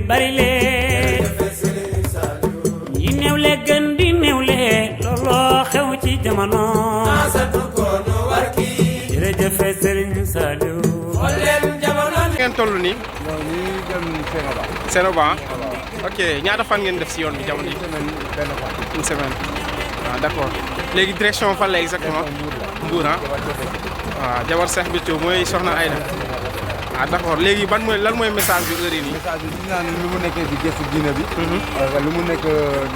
bari lee ñi néewle gën di néewle looloo xew ci jamono jërëjëf Serigne Saliou ngeen toll nii ñii dem Sénégal. Sénégal ok ñaata fan ngeen def si yoon bi jamono yi une semaine ah d'accord léegi direction fan la exactement Mbour ah waaw jabar Cheikh Béthio mooy soxna Aïda ah d'accord léegi lan mooy message bi heure yi nii message bi gis naa ne lu mu nekkee di gëstu diine bi. lu mu nekk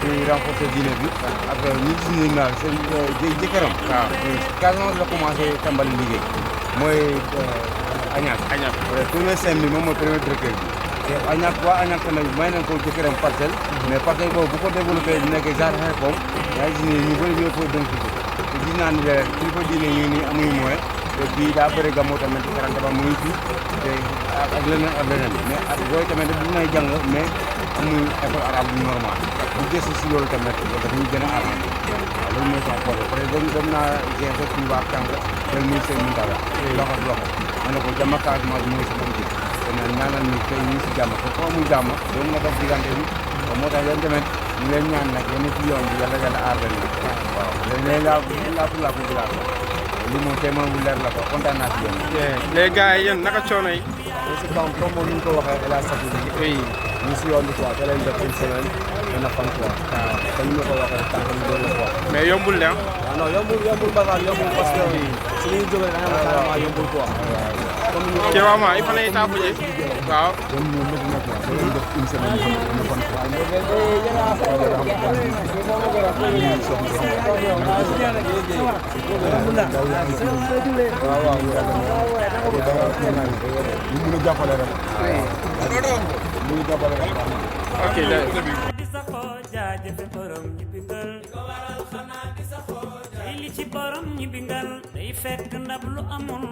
di renforcer diine bi. ak ñi gis ñu naan seen jëkkëram. waaw Casamance la commencé tàmbali liggéey. mooy Añaak. premier sem bi moom mooy premier directeur bi. te Añaak tamit may nañ ko jëkkëram parcelle. mais parcelle boobu bu ko développé nekk genre xeexoom. yaa ngi gis ni ñu bëri ñoo koy dénk te gis naa ne kilifa diine yi nii amuñu moyen. te bii daa bëri gamoo tamit karante ba mu ngi fi te ak leneen mais ak booy tamit bu ngay jàng mais amul école arabe bu normal bu gëstu si loolu tamit dafa ñu gën a arrangé waaw loolu mooy sama projet peut être dem naa GFE Touba ak Tànk te muy seen Mountaga loxo ma ne ko jàmm ak Casamance mooy sama nji te naan ñaanal ni tey ñu si jàmm te foo muy jàmm doon nga dox diggante bi moo tax yéen tamit ñu leen ñaan nag yéen ci yoon bi yàlla aar leen waaw léeg-léeg laa ko jëlaat lii moom témoin bu leer la ko kontaan naa si yéen. les gars yi yéen naka coono yi. si kaw comme ni ñu ko waxee El Hadj Satou bi. ñu si yoon bi quoi te leen def une semaine dana fan quoi. waaw comme ni ma ko waxee tànk ñu doon la quoi. mais yombul de ah. waaw non yombul Bakar yombul parce que si li ñu jógee da nga xam carrément yombul quoi. comme ni ok waaw maa il fallait taafu ji waaw. donc ñoom ñëpp nag da leen def une semaine dana fan quoi. waaw ñu mun a jàppale rek. ñu mun a jàppale rek. ok di sa xoo jaajëfe borom ñi bingal li ci borom ñi bingal day fekk ndab lu amul